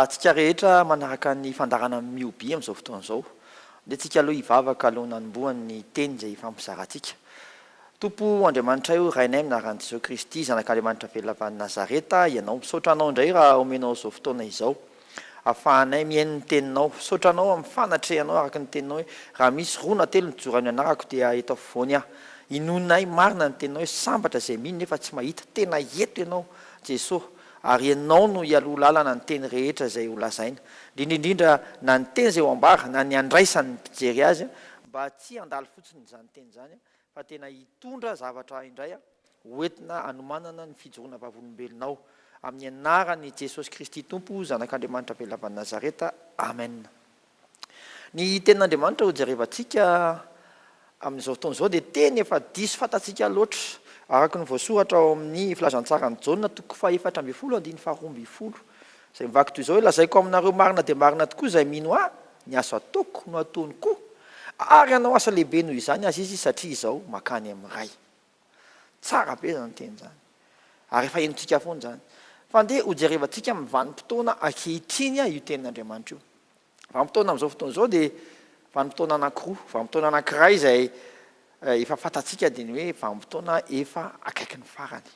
Antsika rehetra manaraka ny fandaharana Mihoby amin'izao fotoana izao. Andeha tsika aloha hivavaka alohan'ny hanombohany ny teny izay hifampizarantsika. Tompo Andriamanitray o, Rainay amin'ny anaran'i Jesoa Kristy, Zanak'Andriamanitra velona avy any Nazareta Ianao. Misaotra Anao indray raha omenao izao fotoana izao ahafahanay mihaino ny Teninao. Misaotra Anao amin'ny fanatrehanao araka ny Teninao hoe raha misy roa na telo mijoro amin'ny anarako dia eto afovoany aho. Inoanay marina ny Teninao hoe sambatra izay mino nefa tsy mahita. Tena eto Ianao Jesoa ary Ianao no hialoha lalana ny teny rehetra izay ho lazaina. Indrindra indrindra na ny teny izay ho ambara na ny handraisan'ny mpijery azy mba tsy handalo fotsiny izany teny izany fa tena hitondra zavatra indray ho entina hanomanana ny fijoroana vavolombelonao. Amin'ny anaran'i Jesosy Kristy Tompo, Zanak'Andriamanitra velona avy any Nazareta. Amen. Ny tenin'Andriamanitra hojerevantsika amin'izao fotoana izao dia teny efa diso fantatsika loatra, araka ny voasoratra ao amin'ny Filazantsaran'i Jaona toko fahefatra ambin'ny folo andininy faharoa ambin'ny folo, izay mivaky toy izao hoe, Lazaiko aminareo marina dia marina tokoa izay mino Ahy, ny asa ataoko no ataony koa, ary hanao asa lehibe noho izany aza izy, satria Izaho mankany amin'ny Ray. Tsara be izany teny izany. Ary efa henontsika foana izany. Fa andeha hojerevantsika amin'ny vanim-potoana ankehitriny io tenin'Andriamanitra io. Vanim-potoana amin'izao fotoana izao dia vanim-potoana anankiroa. Vanim-potoana anankiray izay efa fantatsika dia ny hoe vanim-potoana efa akaiky ny farany.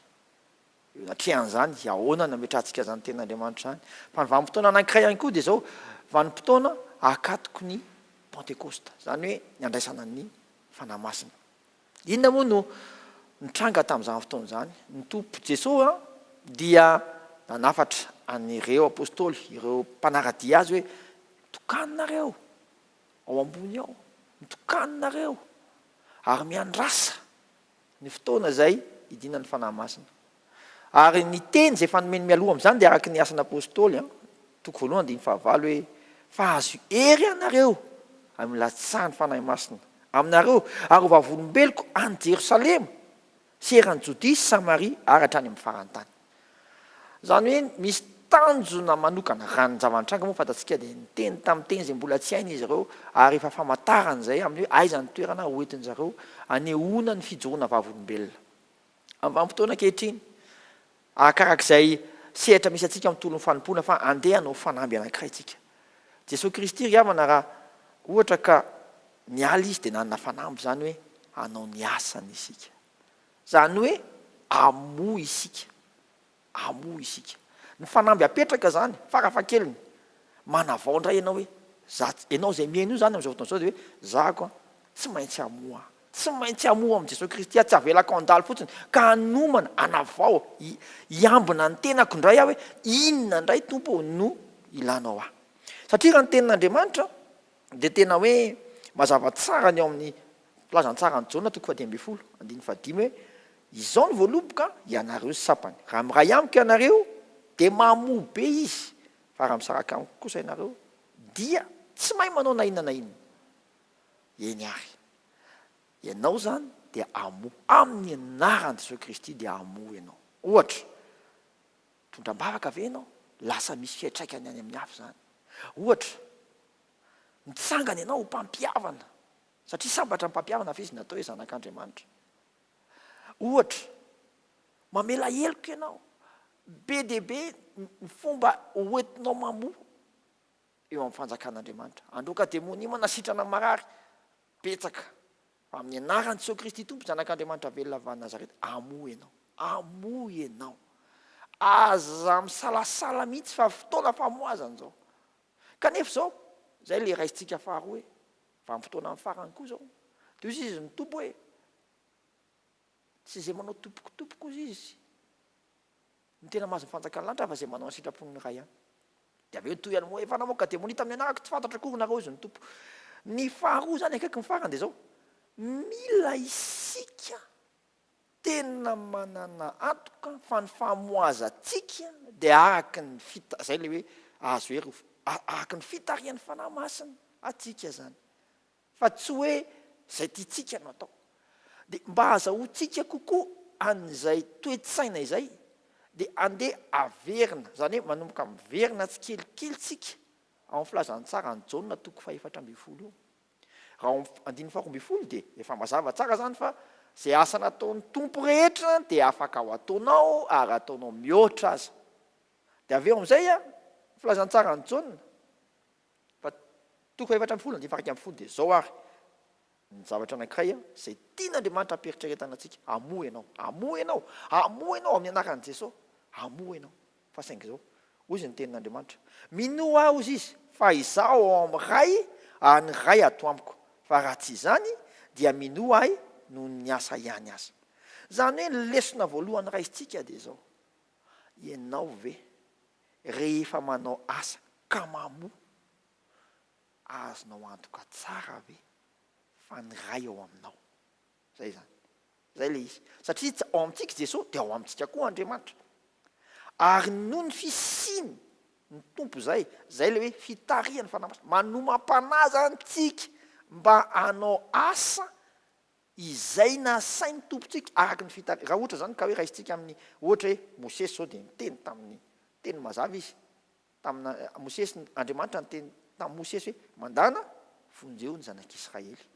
Eo anatrehan'izany, ahoana no ametrahantsika izany tenin'Andriamanitra izany? Fa ny vanim-potoana anankiray ihany koa dia izao, vanim-potoana akatoky ny Pantekosta, izany hoe ny andraisana ny Fanahy Masina. Inona moa no nitranga tamin'izany fotoana izany? Ny Tompo Jesoa dia nanafatra an'ireo Apostoly, ireo mpanara-dia Azy hoe, Tokanonareo ao ambony ao, mitokanonareo ary miandrasa ny fotoana izay hidinan'ny Fanahy Masina. Ary ny teny izay efa nomeny mialoha amin'izany dia araka ny Asan'ny Apostoly, toko voalohany andininy fahavalo hoe, Fa azo hery ianareo amin'ny latsahan'ny Fanahy Masina aminareo, ary ho vavolombeloko any Jerosalema sy eran'i Jodia sy Samaria ary hatrany amin'ny faran'ny tany. Izany hoe misy tanjona manokana. Raha ny zava-nitranga moa fantatsika dia niteny tamin'ny teny izay mbola tsy hainy izy ireo ary efa famantarana izay amin'ny hoe aiza ny toerana hoentin-dry zareo hanehoana ny fijoroana vavolombelona. Amin'ny vanim-potoana ankehitriny, arakarak'izay sehatra misy antsika amin'ny tontolon'ny fanompoana fa andeha hanao fanamby anankiray isika. Jesoa Kristy ry havana raha ohatra ka niala Izy dia nanana fanamby izany hoe hanao ny asany isika. Izany hoe hamoa isika. Hamoa isika. Ny fanamby apetraka izany, farafahakeliny, manavao indray ianao hoe, za, ianao izay mihaino io izany amin'izao fotoana izao dia hoe, zako an, tsy maintsy hamoa aho. Tsy maintsy hamoa amin'i Jesoa Kristy aho, tsy avelako handalo fotsiny, ka hanomana, hanavao, hiambina ny tenako indray aho hoe, inona indray Tompo ô no ilanao ahy. Satria raha ny tenin'Andriamanitra dia tena hoe mazava tsara ny ao amin'ny Filazantsaran'i Jaona toko fahadimy ambin'ny folo, andininy fahadimy hoe, Izao ny voaloboka, ianareo sampany. Raha miray amiko ianareo, dia mamoa be izy, fa raha misaraka amiko kosa ianareo, dia tsy mahay manao na inona na inona. Eny àry. Ianao izany dia hamoa. Amin'ny anaran'i Jesoa Kristy dia hamoa ianao. Ohatra, mitondra am-bavaka ve ianao? Lasa misy fiantraikany any amin'ny hafa izany. Ohatra, mitsangana ianao ho mpampihavana. Satria sambatra ny mpampihavana fa izy natao hoe zanak'Andriamanitra. Ohatra, mamela heloka ianao. Be dia be ny fomba hoentinao mamoa eo amin'ny fanjakan'Andriamanitra. Handroaka demonia, manasitrana ny marary. Betsaka. Fa amin'ny anaran'i Jesoa Kristy Tompo, Zanak'Andriamanitra velona avy any Nazareta, hamoa ianao. Hamoa ianao. Aza misalasala mihitsy fa fotoana famoazana izao. Kanefa izao, izay ilay raisintsika faharoa hoe, Vanim-potoanan'ny farany koa izao. Dia hoy izy ny Tompo hoe, Tsy izay manao tompoko tompoko hozy izy no tena mahazo ny fanjakan'ny lanitra fa izay manao ny sitrapon'ny Ray ihany. Dia avy eo nitohy ihany hoe, Efa namoaka demonia tamin'ny anarako, tsy fantatro akory nareo hozy ny Tompo. Ny faharoa izany akaiky ny farany dia izao, mila isika Tena manana antoka fa ny famoazantsika dia araka ny fita, zay le hoe azo hery, araka ny fitarihan'ny Fanahy Masina antsika zany, fa tsy hoe zay tiantsika no atao. Dia mba ahazahoantsika kokoa an'izay toe-tsaina izay dia andeha averina, zany hoe manomboka miverina tsikelikely tsika ao amin'ny filazantsaran'i Jaona toko fahefatra ambin'ny folo io. Raha ao amin'ny andininy faharoa ambin'ny folo dia efa mazava tsara izany fa izay asa nataon'ny Tompo rehetra dia afaka ho ataonao ary ataonao mihoatra aza. Dia avy eo amin'izay Filazantsaran'i Jaona, fa toko faha-14 andininy faha-11 dia izao ary ny zavatra anankiray izay tian'Andriamanitra hampiheritreretana antsika, hamoa ianao, hamoa ianao, hamoa ianao amin'ny anaran'i Jesoa, hamoa ianao. Fa saingy izao, hoy izy ny tenin'Andriamanitra, Minoa ahy, hozy izy, fa izaho ao amin'ny Ray ary ny Ray ato amiko, fa raha tsy izany dia minoa ahy noho ny asa ihany aza. Izany hoe ny lesona voalohany raisintsika dia izao, ianao ve rehefa manao asa ka mamoa, azonao antoka tsara ve fa ny Ray ao aminao? Zay izany. Zay ilay izy. Satria tsy ao amintsika i Jesoa dia ao amintsika koa Andriamanitra. Ary noho ny fisiany ny Tompo izay, zay ilay hoe fitarihan'ny Fanahy Masina, manomam-panahy zany tsika mba hanao asa izay nasain'ny Tompontsika araka ny fitari-, raha ohatra izany ka hoe raisintsika amin'ny ohatra hoe Mosesy izao dia niteny tamin'ny teny mazava izy tamina Mosesy, Andriamanitra niteny tamin'i Mosesy hoe mandàna vonjeo ny zanak'Israely.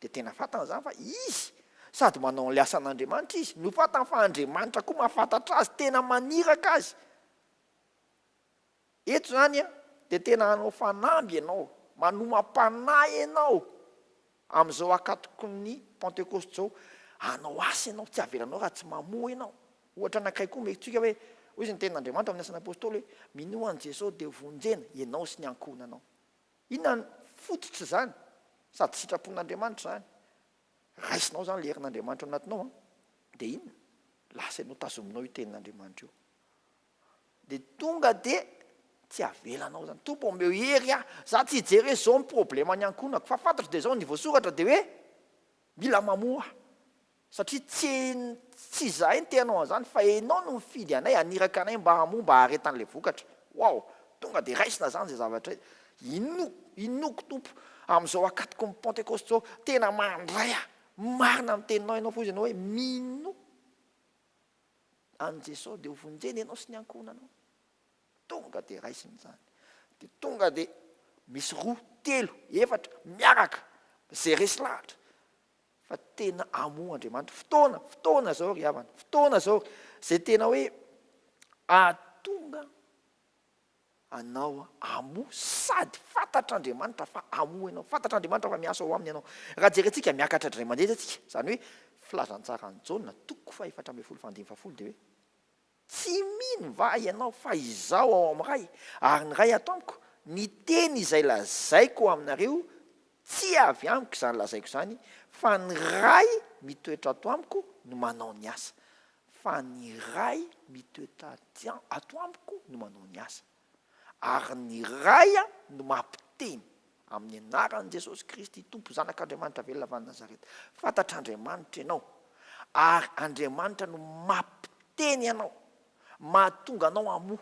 Dia tena fantany izany fa izy sady manao an'ilay asan'Andriamanitra izy no fantany fa Andriamanitra koa mahafantatra azy, tena maniraka azy. Eto izany an, dia tena hanao fanamby ianao, manomam-panahy ianao amin'izao ankatoky ny Pantekosta izao, hanao asa ianao, tsy avelanao raha tsy mamoa ianao. Ohatra anankiray koa omentsika hoe, hoy izy ny tenin'Andriamanitra amin'ny asan'ny Apostoly hoe, minoa an'i Jesosy dia vonjena ianao sy ny ankohonanao. Inona ny fototr'izany? Sady sitrapon'Andriamanitra izany. Raisinao izany ilay herin'Andriamanitra ao anatinao an, dia inona? Lasa ianao tazominao io tenin'Andriamanitra io. Dia tonga dia tsy avelanao izany. Tompo omeo hery aho. Za tsy hijery hoe izao ny problème ny ankohonako. Fa fantatro dia izao ny voasoratra dia hoe mila mamoa aho. Satria tsy tsy izahay no te hanao an'izany fa Ianao no nifidy anay haniraka anay mba hamoa mba haharetan'ilay vokatra. Wow! Tonga dia raisina izany izay zavatra inoako, inoako Tompo, amin'izao ankatoky ny Pantekosta izao, tena mandray ahy, marina ny teninao Ianao fa hoy Ianao hoe minoa an'i Jesosy dia ho vonjena ianao sy ny ankohonanao. Tonga dia raisina izany. Dia tonga dia misy roa, telo, efatra miaraka, izay resy lahatra. Fa tena hamoha Andriamanitra. Fotoana, fotoana izao ry havana, fotoana izao izay tena hoe hahatonga anao hamoha sady fantatr'Andriamanitra fa hamoha ianao, fantatr'Andriamanitra fa miasa ao aminy ianao. Raha jerentsika miakatra indray mandeha tsika, izany hoe filazantsaran'i Jaona toko faha-14 faha-andininy fahafolo dia hoe Tsy mino va ianao fa Izaho ao amin'ny Ray, ary ny Ray ato amiko? Ny teny izay lazaiko aminareo, tsy avy amiko izany lazaiko izany, fa ny Ray mitoetra ato amiko no manao ny asa. Fa ny Ray mitoetra ato amiko no manao ny asa. Ary ny Ray no mampiteny, amin'ny anaran'i Jesosy Kristy Tompo Zanak'Andriamanitra velona avy any Nazareta. Fantatr'Andriamanitra ianao, ary Andriamanitra no mampiteny anao, mahatonga anao hamoa.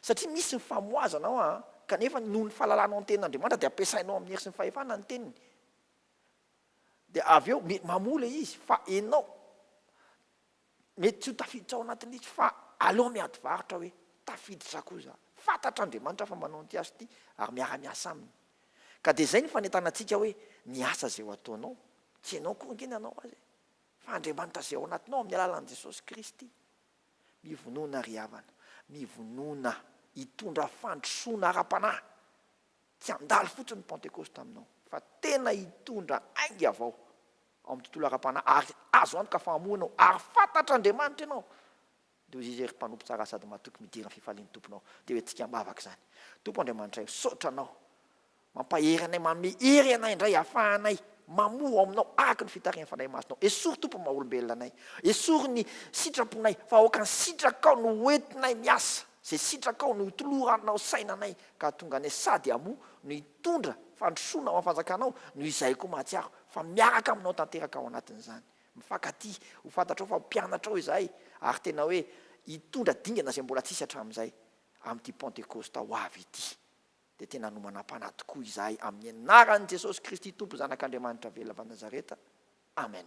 Satria misy ny famoazana ao an, kanefa noho ny fahalalanao ny tenin'Andriamanitra dia ampiasainao amin'ny hery sy ny fahefana ny teniny. Dia avy eo mamoa ilay izy, fa ianao Mety tsy ho tafiditra ao anatin'ilay izy fa aleo miady varotra hoe tafiditra koa za. Fantatr'Andriamanitra fa manao an'ity asa ity ary miara-miasa aminy. Ka dia izay ny fanentanantsika hoe ny asa izay ho ataonao, tsy ianao akory ange ny hanao azy e, fa Andriamanitra izay ao anatinao amin'ny alalan'i Jesosy Kristy. Mivonona ry havana, mivonona hitondra fandrosoana ara-panahy. Tsy handalo fotsiny ny Pantekosta aminao fa tena hitondra ainga vao ao amin'ny tontolo ara-panahy ary azo antoka fa hamoha ianao ary fantatr'Andriamanitra ianao. Dia hoy Izy, Ry mpanompo tsara sady matoky, midira ny fifalian'ny Tomponao. Dia ho entintsika am-bavaka izany. Tompo Andriamanitray, misaotra Anao. Mampahery anay, manome hery anay indray ahafahanay mamoha ao Aminao araka ny fitarihan'ny Fanahy Masinao. Esory Tompo ny maha-olombelona anay. Esory ny sitraponay fa aoka ny sitrakao no ho entinay miasa. Izay sitrakao no hotoloranao saina anay ka hahatonga anay sady hamoha no hitondra fandrosoana ao amin'ny fanjakanao no izahay koa mahatsiaro fa miaraka aminao tanteraka ao anatin'izany. Mifankatia, ho fantatrao fa mpianatrao izahay ary tena hoe hitondra dingana izay mbola tsisy hatramin'izay amin'ity Pantekosta ho avy ity. Dia tena nomanam-panahy tokoa izahay amin'ny anaran'i Jesosy Kristy Tompo Zanak'Andriamanitra velona avy any Nazareta. Amen.